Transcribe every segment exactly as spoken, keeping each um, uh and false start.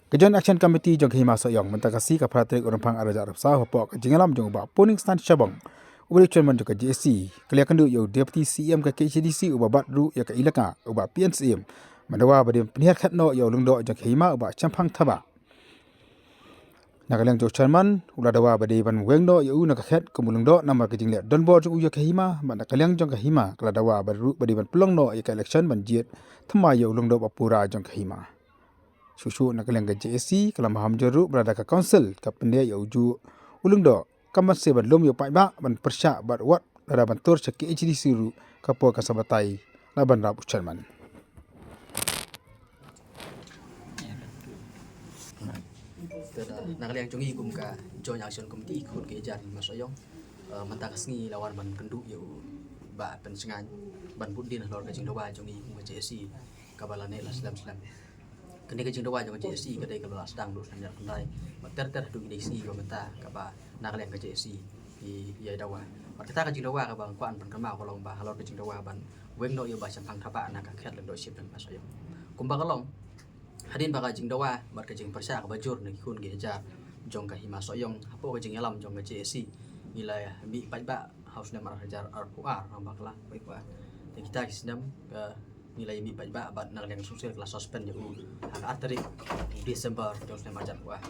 Ka Joint Action Committee jong ka Hima Sohiong mynta ka sngi ka phra tarik u Rymphang arhajar arphew saw hapoh ka jingïalam jong u Bah Puningstan Shabong, uba dei u chairman jong ka J A C, ka la ïakynduh ïa u Deputy C M ka K H A D C uba bat ruh ïa ka elaka, u Bah P N Syiem, ban dawa ba dei ban pynhiar khet noh ïa u lyngdoh jong ka hima u Bah Shemphang Thabah. Na ka liang jong u chairman u la dawa ba dei ban weng noh ïa u na ka khet kum u lyngdoh namar ka jingleh donbor jong u ïa ka hima, bad na ka liang jong ka hima ka la dawa ba ruh ba dei ban pynlong noh ïa ka election ban jied thymmai ïa u lyngdoh ba pura jong ka hima. Shuh shuh na ka liang ka J A C ka la maham jur ruh ba lada ka council ka pyndei ïa u juh u lyngdoh, kam ban seh ban lum ïa u paidbah ban pyrshah bad wat lada ban tur sha K H A D C ruh ka por kan sa batai la ban rap u chairman. Na ka liang jong ngi kum ka Joint Action Committee khun ka Ïajar Hima Sohiong, eh, mynta ka sngi la wan ban kynduh ïa u Bah Pynsngain ban bud dien halor ka jingdawa jong ngi kum ka J A C kaba la neh la slem slem. Kane ka jingdawa jong ka J A C ka dei kaba la sdang duh snem ar hajar khyndai bad ter ter haduh kine ki sngi kiba mynta kaba na ka liang ka J A C ki ïa dawa. Bad kata ka jingdawa kaba nga kwah ban pynkynmaw ka long ba halor ka jingdawa ban weng noh ïa u Bah Shemphang Thabah na ka khet lyngdohship jong ka Hima Sohiong. Kumba ka long, hadien ba ka jingdawa bad ka jingpyrshah kaba jur na ki khun ki Ïajar jong ka Hima Sohiong hapoh ka jingïalam jong ka J A C, ngi la mih paidbah ha u snem ar hajar arphew ar, namba ka la paidbah. Te kita ki snem ka ngi la ïa mih paidbah bad na ka liang ka Council ka la suspend ïa u ha ka ar tarik December jong u snem ar hajar arphew ar.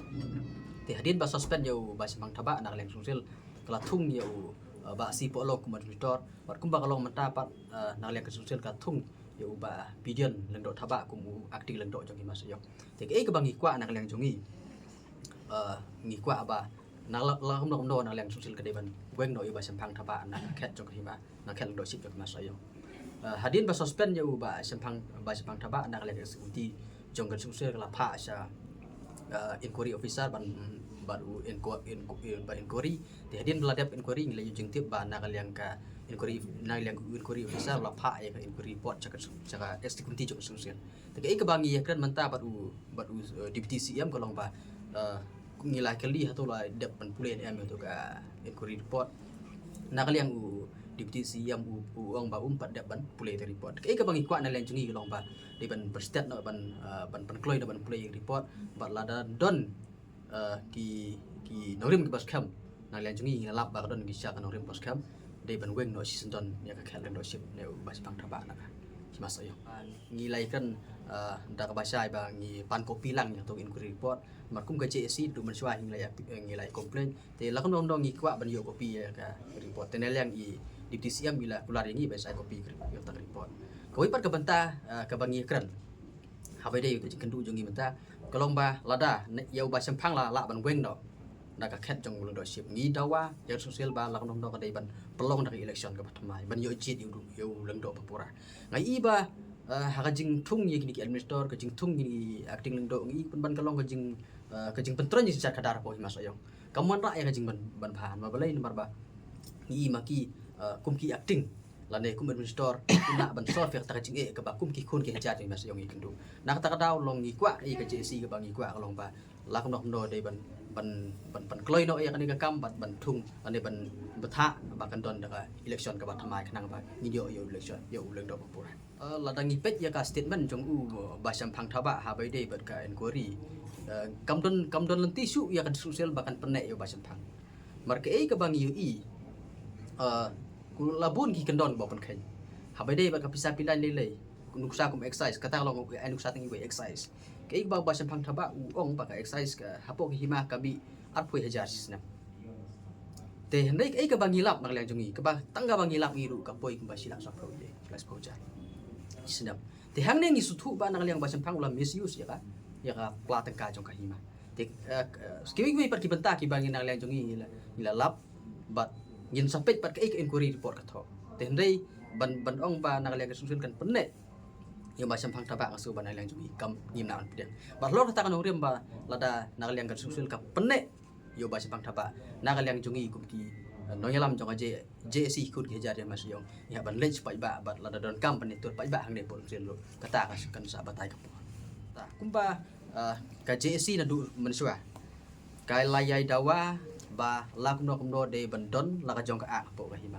Te hadien ba suspend ïa u Bah Shemphang Thabah, na ka liang ka Council ka la thung ïa u, eh, Bah C Pohlong kum administrator, bad kumba ka long mynta pat, eh, na ka liang ka Council ka thung ïa u Bah Bidion Lyngdoh Thabah kum u acting lyngdoh jong ka Hima Sohiong. Te kaei kaba ngi kwah na ka liang jong ngi, eh, ngi kwah ba na la, la kumno kumno na ka liang ka Council ka dei ban weng noh ïa u Bah Shemphang Thabah na ka khet jong ka hima, na ka khet lyngdohship jong ka Hima Sohiong. Eh, hadien ba suspend ïa u Bah Shemphang, Bah Shemphang Thabah, na ka liang ka executive jong ka Council ka la phah sha, eh, inquiry officer ban, ban u inqu-, inqu-, ban inquiry. Te hadien ba la dep inquiry ngi la ïoh jingtip ba na ka liang ka inquiry, na ka liang ka inquiry officer la phah ïa ka inquiry report sha ka, sha ka executive committee jong ka Council. Te kaei kaba ngi ïakren mynta bad u, bad u, eh, Deputy C M ka long ba, eh, ngi la kylli hato la dep ban pule ne em ïa uto ka inquiry report. Na ka liang u Deputy C M u, u ong ba um pat dep ban pule ïa ka report. Kaei kaba ngi kwah na liang jong ngi ka long ba dei ban pynstet noh ban, eh, ban pynkloi noh ban pule ïa ka report bad lada don, eh, ki, ki nongrim kiba skhem. Na liang jong ngi ngi la lap ba ka don ki sha ka nongrim ba skhem. Dei ban weng noh shisyndon ïa ka khet lyngdohship ne u Bah Shemphang Thabah na ka Hima Sohiong. Ngi la ïakren, eh, da kaba shai ba ngi pan copy lang ïa ka inquiry report. Namar kum ka J A C duh mynshuwa ngi la ïa, ngi la ïa complain. Te la kumno kumno ngi kwah ban ïoh copy ïa ka report. Te na liang i Deputy C M i la kular ïa ngi ba sa copy ïa ka report. Kawei pat ka bynta, eh, kaba ngi kren. Haba ïadei ka jingkynduh jong ngi mynta ka long ba lada ne, ïa u Bah Shemphang la lah ban weng noh na ka khet jong u lyngdohship, ngi dawa ïa ka Council ba la kumno kumno ka dei ban pynlong da ka election kaba thymmai ban ïoh jied ïa u, ïa u lyngdoh ba pura. Nga i ba, eh, ha ka jingthung ïa kine ki administrator, ka jingthung ïa kine ki acting lyngdoh, nga i pynban ka long ka jing, eh, ka jingpyntroiñ ïa ka jingshad khadar hapoh Hima Sohiong. Kam wanrah ïa ka jingban, ban bha, namar balei, namar ba ngi i ma ki, eh, kum ki acting lane kum administrator, ki lah ban solve ïa kata ka jingeh kaba kum ki khun ki Ïajar jong Hima Sohiong ki kynduh. Na kata ka daw long ngi kwah, ïa ka J A C kaba ngi kwah ka long ba la kumno kumno dei ban, ban, ban, ban kloi noh ïa kane ka kam bad ban thung lane ban bthah ba kan don da ka election kaba thymmai khnang ba ngin ïoh, ïoh election, ïoh u lyngdoh ba pura. Eh, lada ngi peit ïa ka statement jong u Bah Shemphang Thabah haba ïadei bad ka inquiry, eh, kam don, kam don lynti shuh ïa ka Council ba kan pynneh ïa u Bah Shemphang. Namar kaei kaba ngi ïohi, eh, ku la bun ki kyndon ba pynkheiñ. Haba ïadei bad ka pisa pylliang lei lei, nuksa kum excise, kata ka long ai nuksa tang iwei excise. Kaei kaba u Bah Shemphang Thabah u ong ba ka excise ka hapoh ka hima ka mih arphew hajar shi snem. Te hynrei kaei kaba ngi lap na ka liang jong ngi, kaba tang kaba ngi lap ngi ruh ka poi kumba shi lak saphew, shi lak saphew hajar shi snem. Te hangne ngi sngewthuh ba na ka liang u Bah Shemphang u la misuse ïa ka, ïa ka pla tyngka jong ka hima. Te, eh, eh, kiwei kiwei pat ki bynta kiba ngi na ka liang jong ngi ngi la, ngi la lap bad ngin sa peit pat kaei ka inquiry report ka thoh. Te hynrei ban, ban ong ba na ka liang ka Council kan pynneh ïa u Bah Shemphang Thabah nga sngew ba na ka liang jong ngi kam, ngim lah ban pdiang. Bad halor kata ka nongrim ba lada na ka liang ka Council ka pynneh ïa u Bah Shemphang Thabah, na ka liang jong ngi kum ki, eh, nongïalam jong ka J-, J A C khun ki Ïajar jong Hima Sohiong, ngi hap ban leit sha paidbah bad lada donkam ban ïatur paidbah hangne hapoh Council ruh, kata ka kan sa batai ka por. Ta kumba, eh, ka J A C naduh mynshuwa ka la ïai dawa ba la kumno kumno dei ban don la ka jong ka ak hapoh ka hima.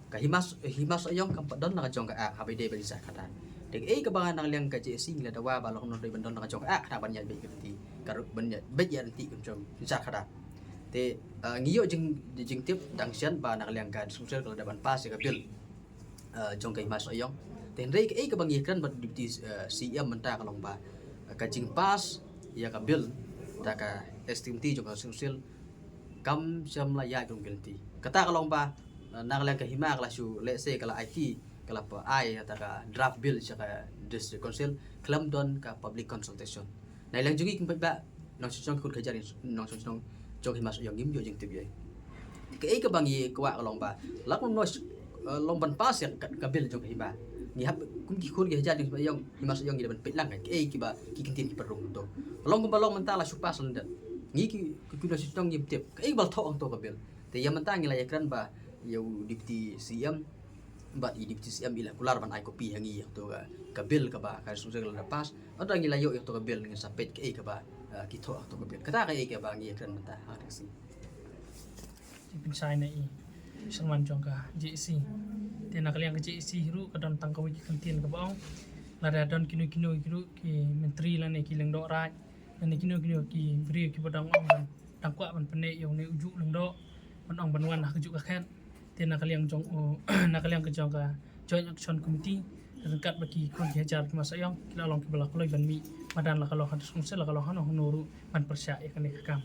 Ka Hima, Hima Sohiong kam pat don la ka jong ka ak haba ïadei bad ka jingshad khadar. Te kaei kaba na ka liang ka JAC ngi la dawa ba long noh ban don ka jong ka Act khnang ban ïaid beit ka lynti, ka ruh ban ïaid beit ïa lynti kum jong shisha khadar. Te, eh, ngi ïoh jing, jingtip dang shen ba na ka liang ka District Council ka la dep ban pass ïa ka bill, eh, jong ka Hima Sohiong. Te hynrei kaei kaba ngi kren bad Deputy, eh, CM mynta ka long ba, eh, ka jingpass ïa ka bill da ka Executive Committee jong ka District Council kam shym la ïaid jong ka lynti. Kata ka long ba, eh, na ka liang ka Hima ka la shu, let's say, ka la aiti, ka la pa ai ïa kata ka draft bill sha ka District Council khlem don ka public consultation. Na ka liang jong ngi kum paidbah nongshong shnong ki khun ki hajar nongshong shnong jong ka Hima Sohiong ngim ïoh jingtip ïa kaei kaba ngi kwah ka long ba la kum noh, eh, long ban pass ïa ka, ka bill jong ka Hima. Ngi hap kum ki khun ki hajar jong ka Hima Sohiong, Hima Sohiong ngi dei ban peit lang kaei kiba ki kyntien ki pynrung to. Long kumba long mynta la shu pass lyndet. Ngi ki, ki khun nongshong shnong ngim tip kaei ba la thoh hangto ka bill. Te ïa mynta ngi la ïakren ba ïa u Deputy CM bad i Deputy CM i la kular ban ai copy ha ngi ïa to ka, ka bill kaba ka District Council ka la pass. Hynrei ngi la ïoh ïa to ka bill, ngin sa peit kaei kaba, eh, ki thoh ha to ka bill. Kata kaei kaba ngi ïakren mynta ha ka sngi. Te pynshai na i Chairman jong ka JAC. Te na ka liang ka JAC ruh ka don tang kawei ka kyntien kaba ong lada don kino kino ki ruh ki myntri lane ki lyngdoh raid lane kino kino ki briew kiba dang ong ban, dang kwah ban pynneh ïa une ujuh lyngdoh ban ong ban wan ha kajuh ka khet. Te na ka liang jong u, na ka liang ka jong ka Joint Action Committee ryngkat bad ki khun ki hajar ki Hima Sohiong ki la long kiba la kloi ban mih madan la ka long ha District Council, la ka long hano hano ruh ban pyrshah ïa kane ka kam.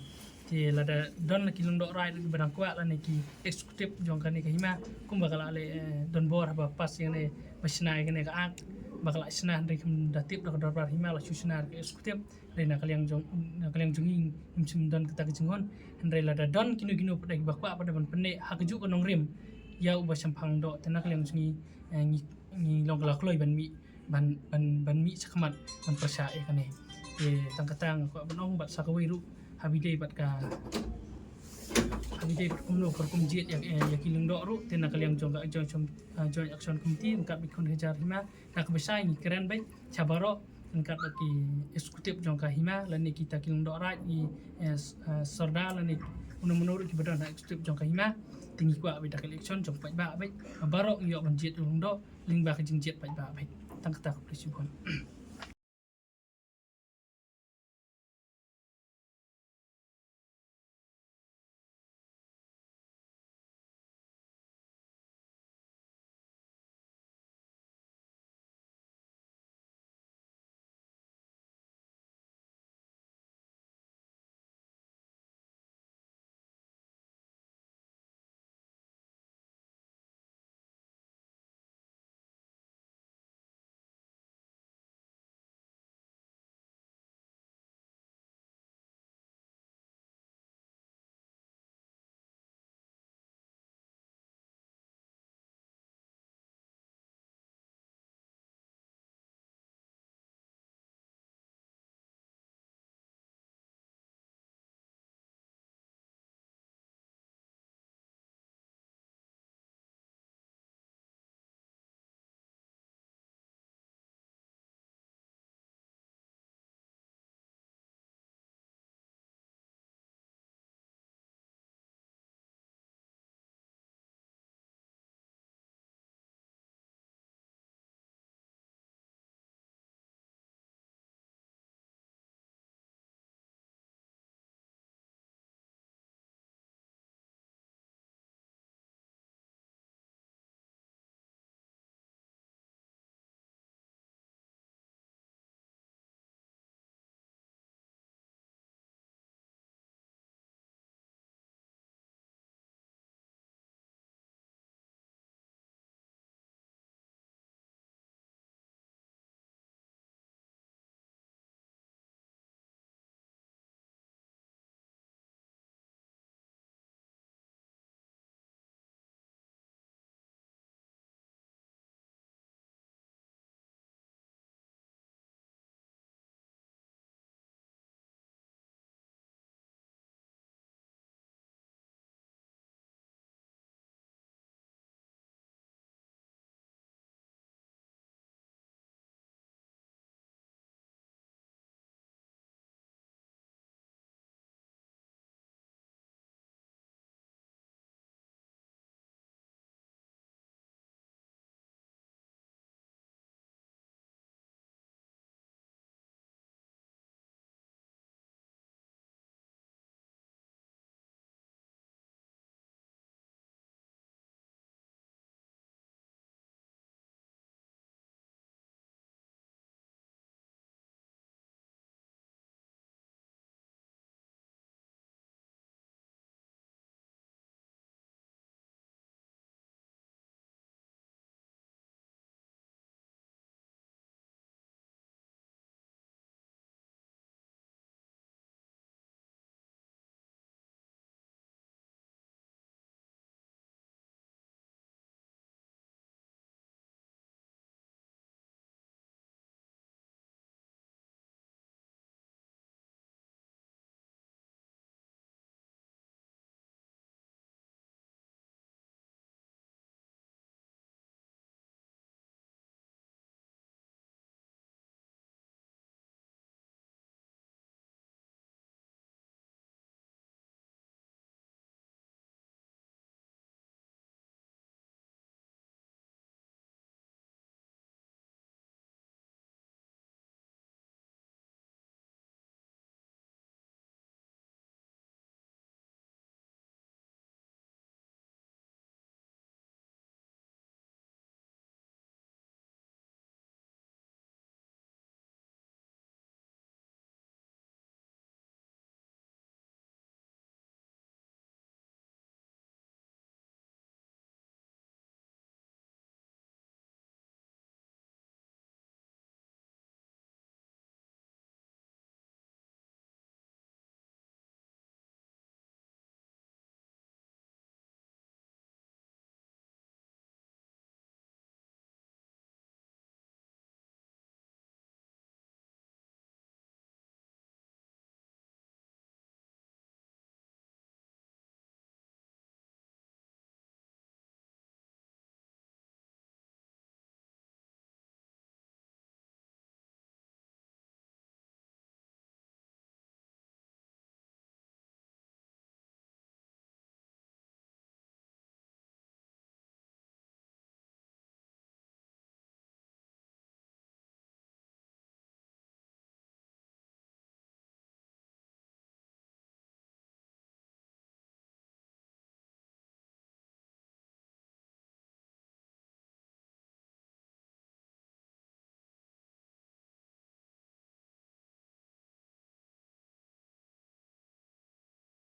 Te lada don la ki lyngdoh raid kiba dang kwah lane ki executive jong kane ka Hima kumba ka la leh, eh, donbor haba pass ïa kane ba shna ïa kane ka Act ba ka la shna hynrei kim da tip da ka dorbar Hima, la shu shna da ka executive. Hynrei na ka liang jong, na ka liang jong ngi ngim shym don kata ka jinghun. Hynrei lada don kino kino pat kiba kwah pat ban pynneh ha kajuh ka nongrim ïa uba shemphang doh, te na ka liang jong ngi, eh, ngi, ngi long ka la kloi ban mih, ban, ban, ban mih shakhmat ban pyrshah ïa kane. Te tang kata nga kwah ban ong bad sa kawei ruh haba ïadei bad ka, haba ïadei bad kumno ka rukom jied ïa, eh, ïa ki lyngdoh ruh, te na ka liang jong ka Joint, eh, Joint Action Committee ryngkat bad ki khun ki hajar Hima, na kaba shai ngi kren beit sha baroh ryngkat bad ki executive jong ka Hima lane kita ki lyngdoh raid, ki, eh, s-, eh, sordar lane uno uno ruh kiba don ha executive jong ka Hima. Te ngi kwah beit da ka election jong paidbah beit, baroh ngi ïoh ban jied lyngdoh lyngba ka jingjied paidbah beit. Tang kata, khublei shibun.